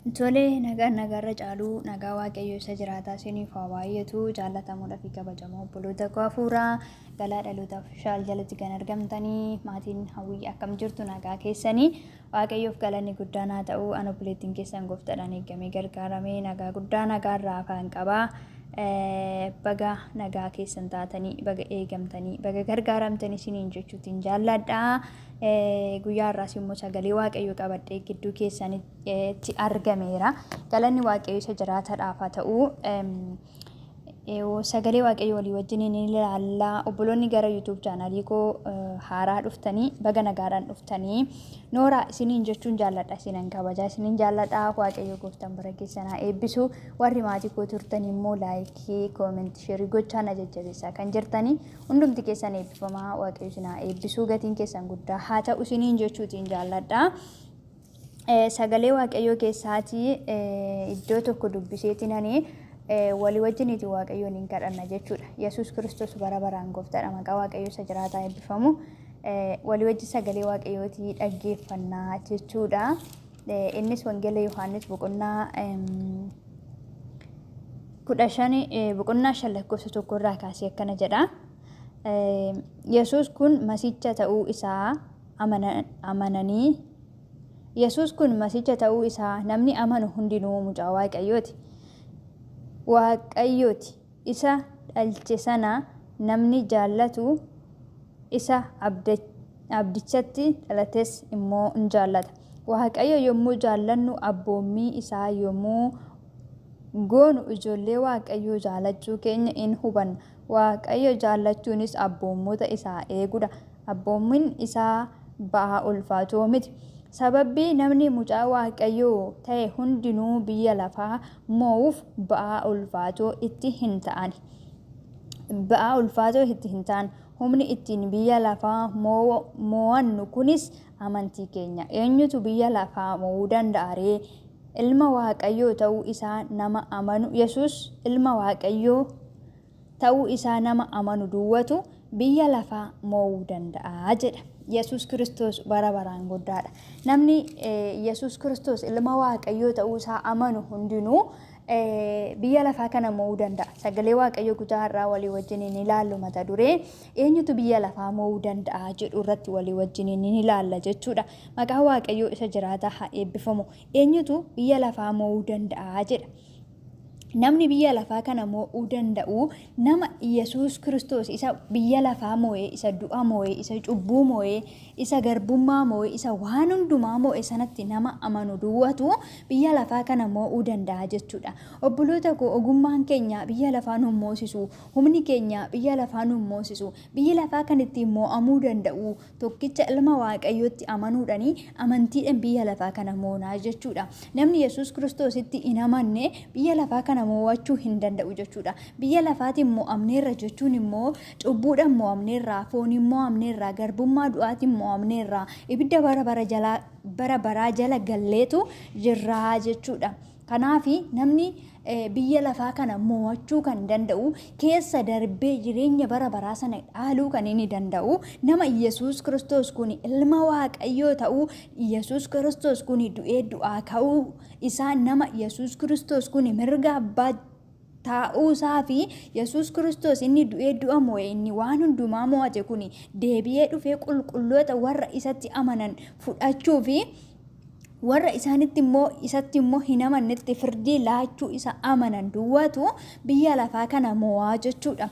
Tole, nagaan nagaarra caaluu nagaa Waaqayyo isa jiraataa isiniif haa baay'atu. Jaallatamuudhaa fi kabajamoo obboloota koo hafuuraa galaa dhalootaaf shaal jalatti kan argamtanii maatiin Hawwii, akkam jirtu? Nagaa keessanii? Waaqayyoof galanni guddaan haa ta'u. An obboleettiin keessan gooftaadhaan eeggamee gargaaramee nagaa guddaa nagaarraa afaan qabaa. Baga nagaa keessan taatanii, baga eegamtanii, baga gargaaramtanii isiniin jechuutiin jaalladha. Guyyaa har'aas immoo sagalee Waaqayyoo qabadhee gidduu keessanitti argameera. Galanni Waaqayyo isa jiraataadhaaf haa ta'u. Sagalee Waaqayyoo walii wajjin ni ilaalla. Obboloonni gara YouTube channelii koo haaraa dhuftanii, baga nagaadhaan dhuftanii nooraa isiniin jechuun jaalladha. Isinan kabajaa, isiniin jaalladha. Waaqayyo gooftaan bara keessan haa eebbisu. Warri maatii koo turtan immoo like, comment, share gochaa na jajjabeessaa kan jirtanii hundumti keessan eebbifamaa. Waaqayyo isin haa eebbisu. Gatiin keessan guddaa haa ta'u isiniin jechuutiin jaalladha. Sagalee Waaqayyoo keessaatii iddoo tokko dubbiseetinanii walii wajjiniiti Waaqayyoon hin kadhanna jechuudha. Yesuus Kiristoos bara baraan gooftaadha. Maqaa Waaqayyoo isa jiraataa eebbifamu. Walii wajji sagalee Waaqayyootii dhaggeeffannaa jechuudha. Innis Wangeela Yohaannis boqonnaa 15, boqonnaa 5 lakkoofsa 1 irraa kaasee akkana jedha. Yesuus kun Masicha ta'uu isaa amananii Yesuus kun Masicha ta'uu isaa namni amanu hundinuu mucaa Waaqayyooti. Waaqayyooti. Isa dhalche sana namni jaallatu isa abdichatti dhalates immoo in jaallata. Waaqayyo yommuu jaallannu, abboommii isaa yommuu goonu, ijoollee Waaqayyoo jaalachuu keenya in hubanna. Waaqayyo jaallachuunis abboommota isaa eeguudha. Abboommiin isaa ba'aa ulfaatoo miti. Sababbii namni mucaa Waaqayyoo ta'e hundinuu biyya lafaa moo'uuf ba'aa ulfaatoo itti hin ta'ani. Ba'aa ulfaatoo itti hin ta'an. Humni ittiin biyya lafaa moo'annu kunis amantii keenya. Eenyutu biyya lafaa moo'uu danda'a ree? Ilma Waaqayyoo ta'uu isaa nama amanu, Yesuus ilma Waaqayyoo ta'uu isaa nama amanu duwwatu biyya lafaa moo'uu danda'a jedha. Yesuus Kiristoos bara baraan guddaadha. Namni Yesuus Kiristoos ilma Waaqayyoo ta'uu isaa amanu hundinuu biyya lafaa kana moo'uu danda'a. Sagalee Waaqayyoo kutaa har'aa walii wajjin ni ilaallu, mata duree "Eenyutu biyya lafaa moo'uu danda'a?" jedhu irratti walii wajjin ni ilaalla jechuudha. Maqaa Waaqayyoo isa jiraataa haa eebbifamu. Eenyutu biyya lafaa moo'uu danda'a jedha. Namni biyya lafaa kana moo'uu danda'u nama Yesuus Kiristoos isa biyya lafaa moo'ee, isa du'a moo'ee, isa cubbuu moo'ee, isa garbummaa moo'ee, isa waan hundumaa moo'e sanatti nama amanu duwwatu biyya lafaa kana moo'uu danda'a jechuudha. Obboloota koo, ogummaan keenya biyya lafaa nu moosisu, humni keenya biyya lafaa nu moosisu. Biyyi lafaa kan ittiin moo'amuu danda'u tokkicha ilma Waaqayyootti amanuudhani, amantiidhaan biyya lafaa kana moonaa jechuudha. Namni Yesuus Kiristoositti hin amanne biyya lafaa kana mo'achuu hin danda'u jechuudha. Biyya lafaatiin mo'amneerra jechuun immoo cubbuudhaan mo'amneerra, fooniin mo'amneerra, garbummaa du'aatiin mo'amneerra, ibidda bara bara jalaa bara baraa jala galleetu jirraa jechuudha. Kanaaf namni biyya lafaa kana mo'achuu kan danda'u, keessa darbee jireenya bara baraa sana dhaaluu kan inni danda'u, nama Yesuus Kiristoos kun ilma Waaqayyoo ta'uu, Yesuus Kiristoos kun du'ee du'aa ka'uu isaa, nama Yesuus Kiristoos kun mirga abbaa taa'uu isaa fi Yesuus Kiristoos inni du'ee du'a mo'e, inni waan hundumaa mo'ate kun deebi'ee dhufee qulqulloota warra isatti amanan fudhachuu fi warra isaanitti immoo isatti immoo hin amannetti firdii laachuu isa amanan duwwaatu biyya lafaa kana mo'aa jechuudha.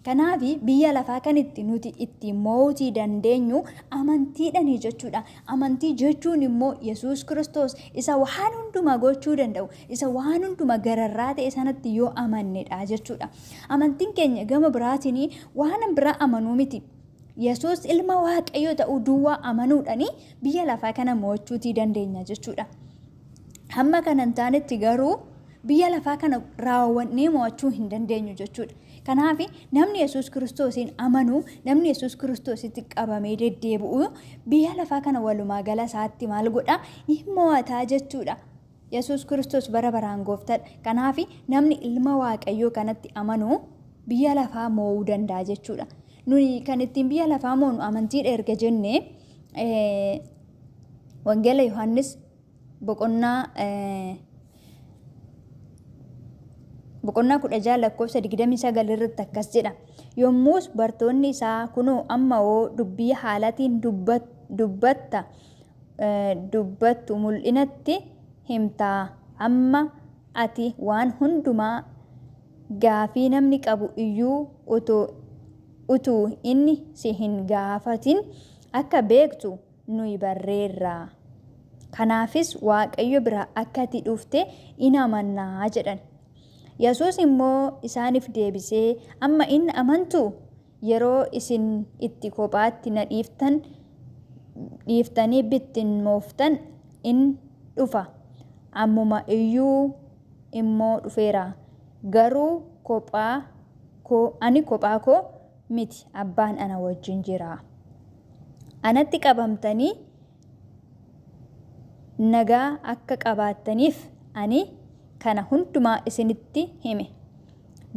Kanaaf biyya lafaa kan itti nuti ittiin mo'uutii dandeenyu amantiidhani jechuudha. Amantii jechuun immoo Yesuus Kiristoos isa waan hundumaa gochuu danda'u, isa waan hundumaa gararraa ta'e sanatti yoo amannedha jechuudha. Amantiin keenya gama biraatiin waan biraa amanuu miti. Yesuus ilma Waaqayyoo ta'uu duwwaa amanuudhani biyya lafaa kana mo'achuutii dandeenya jechuudha. Hamma kana hin taanetti garuu biyya lafaa kana raawwannee mo'achuu hin dandeenyu jechuudha. Kanaaf namni Yesuus Kiristoosiin amanu, namni Yesuus Kiristoositti qabamee deddeebi'u biyya lafaa kana walumaa gala isaatti maal godha? Hin mo'ataa jechuudha. Yesuus Kiristoos bara baraan gooftaadha. Kanaaf namni ilma Waaqayyoo kanatti amanu biyya lafaa mo'uu danda'a jechuudha. Nuyi kan ittiin biyya lafaa mo'nu amantiidha erga jenne, Wangeela Yohaannis boqonnaa Boqonnaa 16 lakkoofsa 29 irratti akkas jedha. Yommus bartoonni isaa, kunoo amma hoo dubbii haalatiin dubbatta dubbattu mul'inatti himtaa, amma ati waan hundumaa gaafii namni qabu iyyuu utuu inni si hin gaafatin akka beektu nuyi barreerra. Kanaafis Waaqayyo biraa akka ati dhufte in amannaa jedhan. Yesuus immoo isaaniif deebisee, amma in amantuu? Yeroo isin itti kophaatti na dhiiftanii bittinmooftan in dhufa, ammuma iyyuu immoo dhufeera. Garuu ani kophaa koo miti, abbaan ana wajjin jira. Anatti qabamtanii nagaa akka qabaattaniif ani kana hundumaa isinitti hime.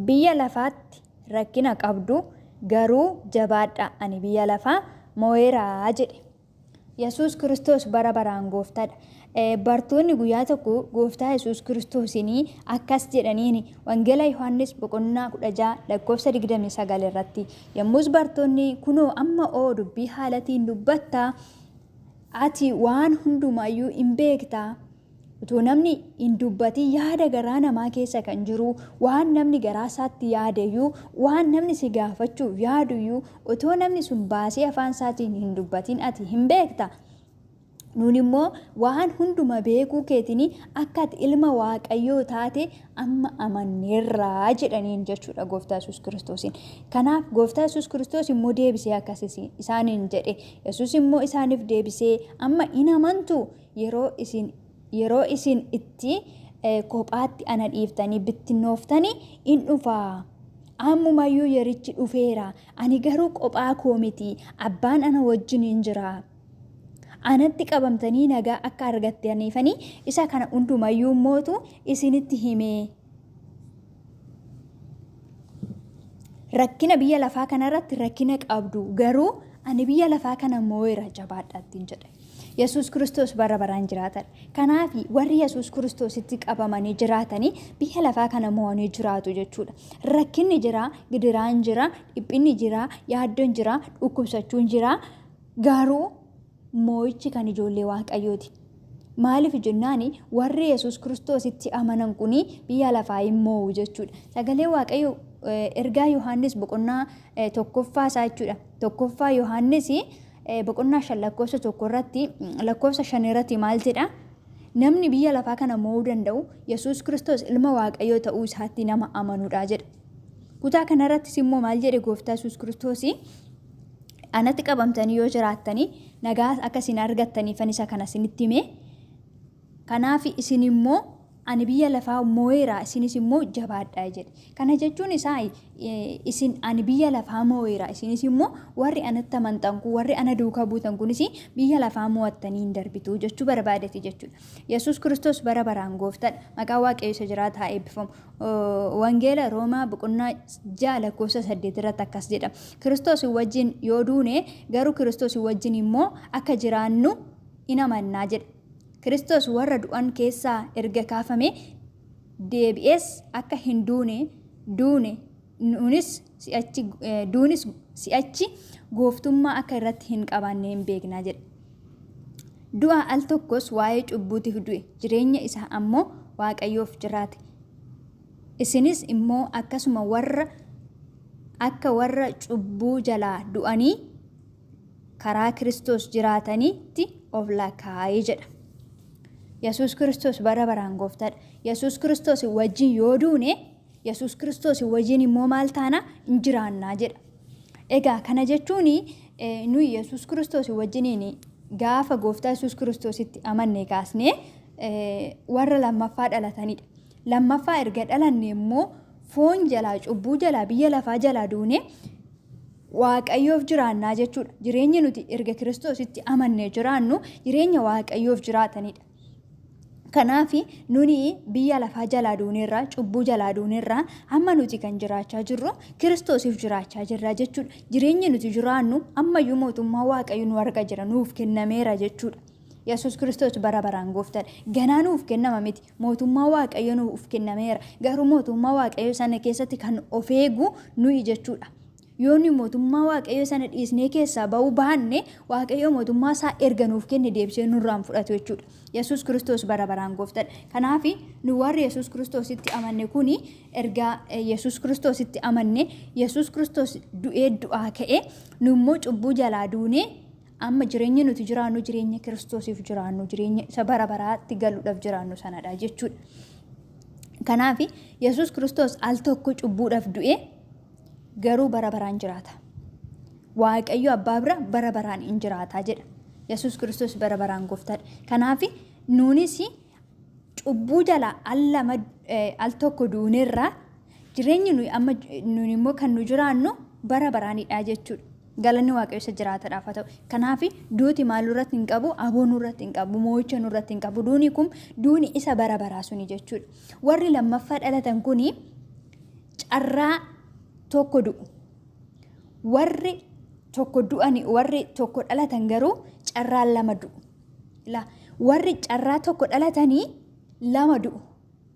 Biyya lafaatti rakkina qabdu, garuu jabaadhaa, ani biyya lafaa mo'eeraa jedhe. Yesuus Kiristoos bara baraan gooftaadha. Bartoonni guyyaa tokko gooftaa Yesuus Kiristoosiin akkas jedhaniin, Wangeela Yohaannis boqonnaa 16 lakkoofsa 29 irratti. Yommus bartoonni, kunoo amma oo dubbii haalatiin dubbattaa, ati waan hundumayyuu hin beektaa. Utuu namni hin dubbatin yaada garaa namaa keessa kan jiru, waan namni garaa isaatti yaadeyyuu, waan namni si gaafachuuf yaaduyyuu, otoo namni sun baasee afaan isaatiin hin dubbatin ati hin beekta. Nuun immoo waan hunduma beekuu keetiin akka ati ilma Waaqayyoo taate amma amanneerraa jedhaniin jechuudha gooftaa Yesuus Kiristoosiin. Kanaaf gooftaa Yesuus Kiristoos immoo deebisee akkas isaaniin jedhe. Yesuus immoo isaaniif deebisee, amma in amantuu? Yeroo isin itti kophaatti ana dhiiftanii bittinnooftanii in dhufaa. Ammumayyuu yerichi dhufeera. Ani garuu kophaa koo miti. Abbaan ana wajjin hin jira. Anatti qabamtanii nagaa akka argattaniifanii isa kana hundumayyuu mootu isinitti hime. Rakkina biyya lafaa kanarratti rakkina qabdu, garuu ani biyya lafaa kana moo'eera, jabaadhaa ittiin jedhe. Yesuus Kiristoos bara baraan jiraatadha. Kanaaf warri Yesuus Kiristoositti qabamanii jiraatanii biyya lafaa kana mo'anii jiraatu jechuudha. Rakkinni jira, gidiraan jira, dhiphinni jira, yaaddoon jira, dhukkubsachuun jira. Garuu moo'ichi kan ijoollee Waaqayyooti. Maaliif jennaan, warri Yesuus Kiristoositti amanan kun biyya lafaa hin moo'u jechuudha. Sagalee Waaqayyo ergaa Yohaannis boqonnaa tokkoffaa isaa jechuudha. Tokkoffaa Yohaannis boqonnaa 5 lakkoofsa 1 irratti, lakkoofsa 5 irratti maal jedha? Namni biyya lafaa kana moo'uu danda'u Yesuus Kiristoos ilma Waaqayyoo ta'uu isaatti nama amanuudha jedha. Kutaa kanarrattis immoo maal jedhe gooftaa Yesuus Kiristoos? Anatti qabamtanii yoo jiraattanii nagaa akka isin argattaniifan isa kana isinitti hime. Kanaaf isin immoo ani biyya lafaa moo'eera, isinis immoo jabaadhaa jedhe. Kana jechuun isaa isin ani biyya lafaa moo'eera, isinis immoo warri anatti amantan kun, warri ana duukaa buutan kunis biyya lafaa moo'attanii hin darbitu jechuu barbaadeti jechuudha. Yesuus Kiristoos bara baraan gooftaadha. Maqaa Waaqayyo isa jiraataa haa eebbifamu. Wangeela Roomaa boqonnaa 6 lakkoofsa 8 irratti akkas jedha. Kiristoos wajjin yoo duune, garuu Kiristoos wajjin immoo akka jiraannu in amannaa jedha. Kiristoos warra du'an keessaa erga kaafame deebi'ees akka hin duune, nuunis si'achi duunis si'achi gooftummaa akka irratti hin qabaanne hin beeknaa jedha. Du'a al tokkos waa'ee cubbuutiif du'e, jireenya isaa ammoo Waaqayyoof jiraate. Isinis immoo akkasuma warra akka warra cubbuu jalaa du'anii karaa Kiristoos jiraataniitti of lakkaa'ee jedha. Yesuus Kiristoos bara baraan gooftaadha. Yesuus Kiristoos wajjin yoo duune, Yesuus Kiristoos wajjin immoo maal taana? Hin jiraannaa jedha. Egaa kana jechuun nuyi Yesuus Kiristoos wajjiniin gaafa gooftaa Yesuus Kiristoositti amanne kaasnee warra lammaffaa dhalatanidha. Lammaffaa erga dhalanne immoo foon jalaa, cubbuu jalaa, biyya lafaa jalaa duune Waaqayyoof jiraannaa jechuudha. Jireenyi nuti erga Kiristoositti amannee jiraannu jireenya Waaqayyoof jiraatanidha. Kanaaf nuni biyya lafaa jalaa duuneerra, cubbuu jalaa duuneerra, amma nuti kan jiraachaa jirru Kiristoosiif jiraachaa jirra jechuudha. Jireenyi nuti jiraannu ammayyuu mootummaa Waaqayyo nu harka jira, nuuf kennameera jechuudha. Yesuus Kiristoos bara baraan gooftaadha. Ganaa nuuf kennama miti. Mootummaa Waaqayyo nuuf kennameera. Garuu mootummaa Waaqayyo sana keessatti kan of eegu nuyi jechuudha. Yoo nuyi mootummaa Waaqayyo sana dhiisnee keessaa ba'uu baanne, Waaqayyo mootummaa isaa erga nuuf kenne deebisee nurraan fudhatu jechuudha. Yesuus Kiristoos bara baraan gooftaadha. Kanaaf nu warri Yesuus Kiristoositti amanne kuni, erga Yesuus Kiristoositti amanne, Yesuus Kiristoos du'ee du'aa ka'e, nu immoo cubbuu jalaa duunee, amma jireenya nuti jiraannu jireenya Kiristoosiif jiraannu, jireenya isa bara baraatti galuudhaaf jiraannu sanadha jechuudha. Kanaaf Yesuus Kiristoos al tokko cubbuudhaaf du'e, garuu bara baraan jiraata. Waaqayyo abbaa bira bara baraan hin jiraataa jedha. Yesuus Kiristoos bara baraan gooftaadha. Kanaaf nuunis cubbuu jalaa al lama, al tokko duunerraa, jireenyi nuyi amma nuyi immoo kan nu jiraannu bara baraanidha jechuudha. Galanni Waaqayyo isa jiraatadhaaf haa ta'u. Kanaaf duuti maal nurratti hin qabu? Aboo nurratti hin qabu, moo'icha nurratti hin qabu. Duuni kun duuni isa bara baraa suni jechuudha. Warri lammaffaa dhalatan kuni carraa tokko du'u. Warri tokko du'ani, warri tokko dhalatan garuu carraa lama du'u. La, warri carraa tokko dhalatanii lama du'u.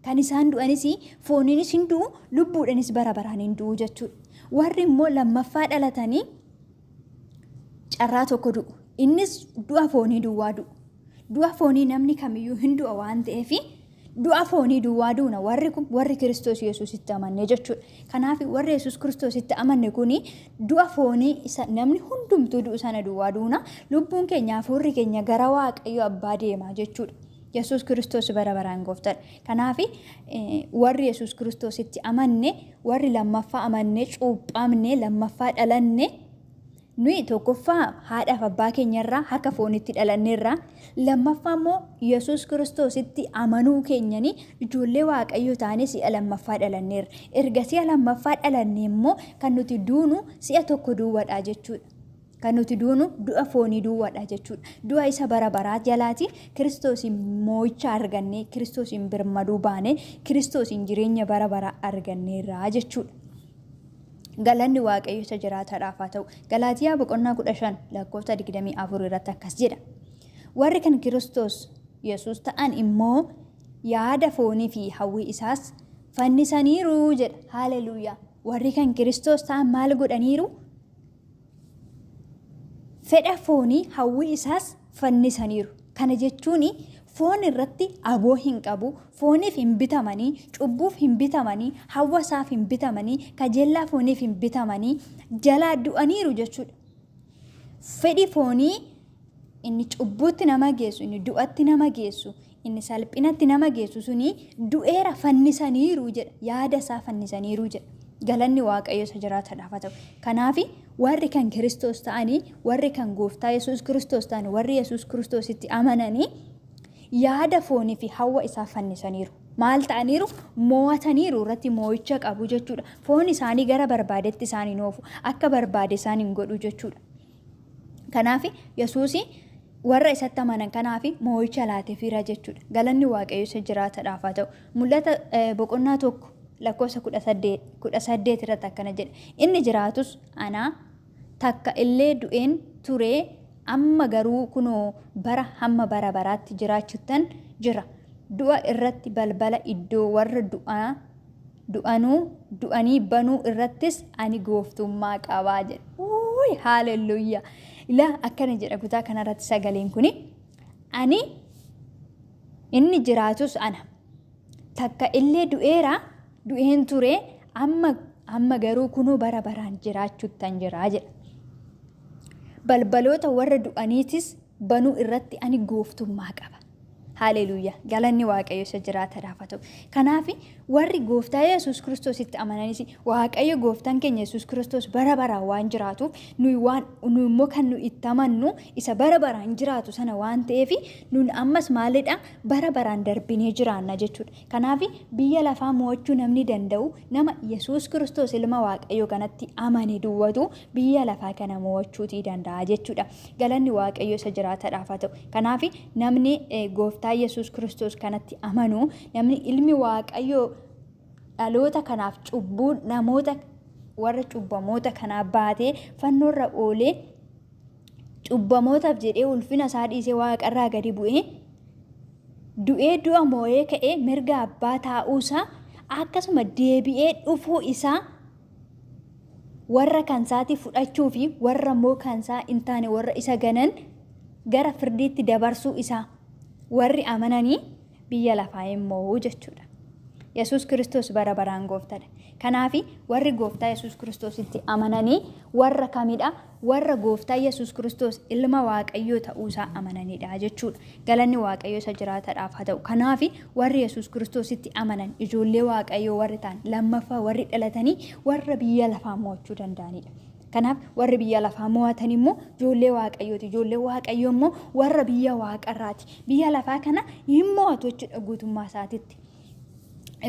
Kan isaan du'anis fooniinis hin du'u, lubbuudhanis bara baraan hin du'u jechuudha. Warri immoo lammaffaa dhalatanii carraa tokko du'u. Innis du'a foonii duwwaa du'u. Du'a foonii namni kamiyyuu hin du'a waan ta'eef, du'a foonii duwwaa duuna warri kun, warri Kiristoos Yesuusitti amanne jechuudha. Kanaaf warri Yesuus Kiristoositti amanne kuni du'a foonii isa namni hundumtuu du'u sana duwwaa duuna. Lubbuun keenya, hafuurri keenya gara Waaqayyo abbaa deema jechuudha. Yesuus Kiristoos bara baraan gooftaadha. Kanaaf warri Yesuus Kiristoositti amanne, warri lammaffaa amanne, cuuphamne, lammaffaa dhalanne, nuyi tokkoffaa haadhaaf abbaa keenyarraa harka foonitti dhalanneerra, lammaffaa immoo Yesuus Kiristoositti amanuu keenyanii ijoollee Waaqayyoo taanee si'a lammaffaa dhalanneerra. Erga si'a lammaffaa dhalanne immoo kan nuti duunu si'a tokko duwwadha jechuudha. Kan nuti duunu du'a foonii duwwadha jechuudha. Du'a isa bara baraa jalaati Kiristoosiin moo'icha argannee, Kiristoosiin birmaduu baanee, Kiristoosiin jireenya bara baraa arganneerra jechuudha. Galanni Waaqayyo isa jiraataadhaaf haa ta'u. Galaatiyaa boqonnaa 15 lakkoofsa 24 irratti akkas jedha. Warri kan Kiristoos Yesuus ta'an immoo yaada foonii fi hawwii isaas fannisaniiru jedha. Haaleluuyaa. Warri kan Kiristoos ta'an maal godhaniiru? Fedha foonii hawwii isaas fannisaniiru. Kana jechuun foon irratti aboo hin qabu, fooniif hin bitamanii, cubbuuf hin bitamanii, hawwa isaaf hin bitamanii, kajeellaa fooniif hin bitamanii, jalaa du'aniiru jechuudha. Fedhi foonii inni cubbuutti nama geessu, inni du'atti nama geessu, inni salphinatti nama geessu suni du'eera, fannisaniiru jedha. Yaada isaa fannisaniiru jedha. Galanni Waaqayyo isa jiraatadhaaf haa ta'u. Kanaaf warri kan Kiristoos ta'anii, warri kan Gooftaa Yesuus Kiristoos ta'anii, warri Yesuus Kiristoositti amananii yaada foonii fi hawwa isaa fannisaniiru. Maal ta'aniiru? Mo'ataniiru, irratti mo'icha qabu jechuudha. Foon isaanii gara barbaadetti isaan hin oofu. Akka barbaade isaan hin godhu jechuudha. Kanaaf Yesuus warra isatti amanan kanaaf mo'icha laateefiira jechuudha. Galanni Waaqayyo isa jiraatadhaaf haa ta'u. Mul'ata boqonnaa 1 lakkoofsa 18 irratti akkana jedha. Inni jiraatus anaa, takka illee du'een turee, amma garuu kunoo bara hamma bara baraatti jiraachuttan jira. Du'a irratti balbala iddoo warra du'aa du'anuu du'anii banuu irrattis ani gooftummaa qabaa jedha. Uuy, haaleluyyaa. Ilaa, akkana jedha kutaa kanarratti sagaleen kuni. Ani inni jiraatus ana. Takka illee du'eera, du'een ture, amma garuu kunoo bara baraan jiraachuttan jira jedha. Balbaloota warra du'aniitis banuu irratti ani gooftummaa qaba. Haleluuyaa. Galanni Waaqayyo isa jiraatadhaaf haa ta'u. Kanaaf warri Gooftaa Yesuus Kiristoositti amananis, Waaqayyo Gooftaan keenya Yesuus Kiristoos bara baraan waan jiraatuuf, nuyi waan nuyi immoo kan nuyi itti amannu isa bara baraan jiraatu sana waan ta'eef, nuyi ammas maalidha, bara baraan darbinee jiraanna jechuudha. Kanaaf biyya lafaa mo'achuu namni danda'u nama Yesuus Kiristoos ilma Waaqayyoo kanatti amane duwwatu biyya lafaa kana mo'achuutii danda'a jechuudha. Galanni Waaqayyo isa jiraatadhaaf haa ta'u. Kanaaf namni Gooftaa Yesuus Kiristoos kanatti amanu, namni ilmi Waaqayyoo dhaloota kanaaf cubbuu namoota warra cubbamoota kanaa baatee fannoorra oolee Cubbamootaaf jedhee ulfina isaa dhiisee waaqarraa gadi bu'ee du'ee du'a moo'ee ka'ee mirga abbaa taa'uusaa akkasuma deebi'ee dhufuu isaa warra kansaati fudhachuu fi warra immoo kansaa hin taane warra isa ganan gara firdiitti dabarsuu isaa warri amananii biyya lafaa hin moo'u jechuudha. Yesuus Kiristoos bara baraan gooftadha. Kanaaf warri gooftaa Yesuus Kiristoositti amananii warra kamidha? Warra gooftaa Yesuus Kiristoos ilma Waaqayyoo ta'uusaa amananidha jechuudha. Galanni Waaqayyoo isa jiraatadhaaf haa ta'u. Kanaaf warri Yesuus Kiristoositti amanan ijoollee Waaqayyoo warri ta'an lammaffaa warri dhalatanii warra biyya lafaa mo'achuu danda'anidha. Kanaaf warri biyya lafaa mo'atan immoo ijoollee Waaqayyooti. Ijoollee Waaqayyoo immoo warra biyya Waaqarraati. Biyya lafaa kana hin mo'atu jechuudha guutummaa isaatitti.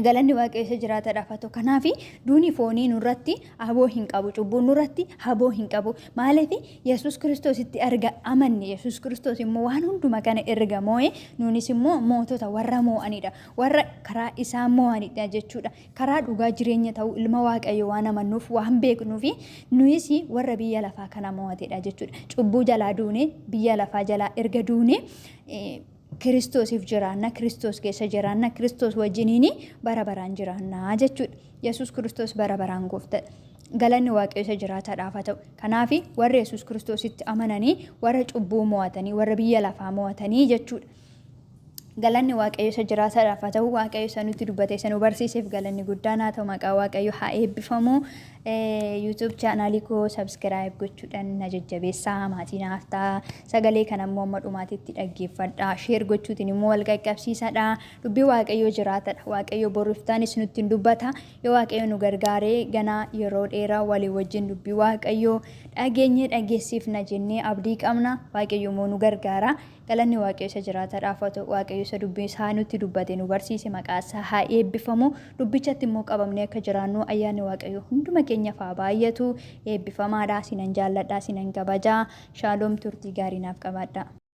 Galanni Waaqayyo isa jiraatadhaaf haa ta'u. Kanaaf duuni foonii nurratti aboo hin qabu. Cubbuun nurratti aboo hin qabu. Maaliif Yesuus Kiristoositti erga amanne Yesuus Kiristoos immoo waan hunduma kana erga moo'e nuunis immoo mootota warra moo'anidha. Warra karaa isaa moo'anidha jechuudha. Karaa dhugaa jireenya ta'uu ilma Waaqayyo waan amannuuf waan beeknuufi nuyis warra biyya lafaa kana moo'atedha jechuudha. Cubbuu jalaa duune biyya lafaa jalaa erga duune Kiristoosiif jiraanna, Kiristoos keessa jiraanna, Kiristoos wajjiniin bara baraan jiraanna jechuudha. Yesuus Kiristoos bara baraan gooftadha. Galanni Waaqayyo isa jiraataadhaaf haa ta'u. Kanaaf warra Yesuus Kiristoositti amananii warra cubbuu mo'atanii warra biyya lafaa mo'atanii jechuudha. Galanni Waaqayyo isa jiraataadhaaf haa ta'u. Waaqayyo isa nutti dubbate isa nu barsiiseef galanni guddaan haa ta'u. Maqaa Waaqayyo haa eebbifamu. YouTube chaanaalii koo subscribe gochuudhaan na jajjabeessaa maatii naaf ta'a. Sagalee kana immoo amma dhumaatitti dhaggeeffadhaa. Share gochuutiin immoo wal qaqqabsiisadha. Dubbii Waaqayyoo jiraatadha. Waaqayyo boruftaanis nutti hin dubbata. Yoo Waaqayyo nu gargaaree ganaa yeroo dheeraa walii wajjin dubbii Waaqayyoo dhageenyee dhageessifna jennee abdii qabna. Waaqayyo immoo nu gargaara. Galanni Waaqayyo isa jiraatadhaaf haa ta'u. Waaqayyo isa dubbii isaa nutti dubbate nu barsiise maqaa isaa haa eebbifamu. Dubbichatti immoo qabamnee akka jiraannu ayyaanni Waaqayyo hunduma keenyaaf haa baay'atu. Eebbifamaadha. Sinan jaalladha. Sinan kabajaa. Shaaloom turtii gaarii naaf qabaadha.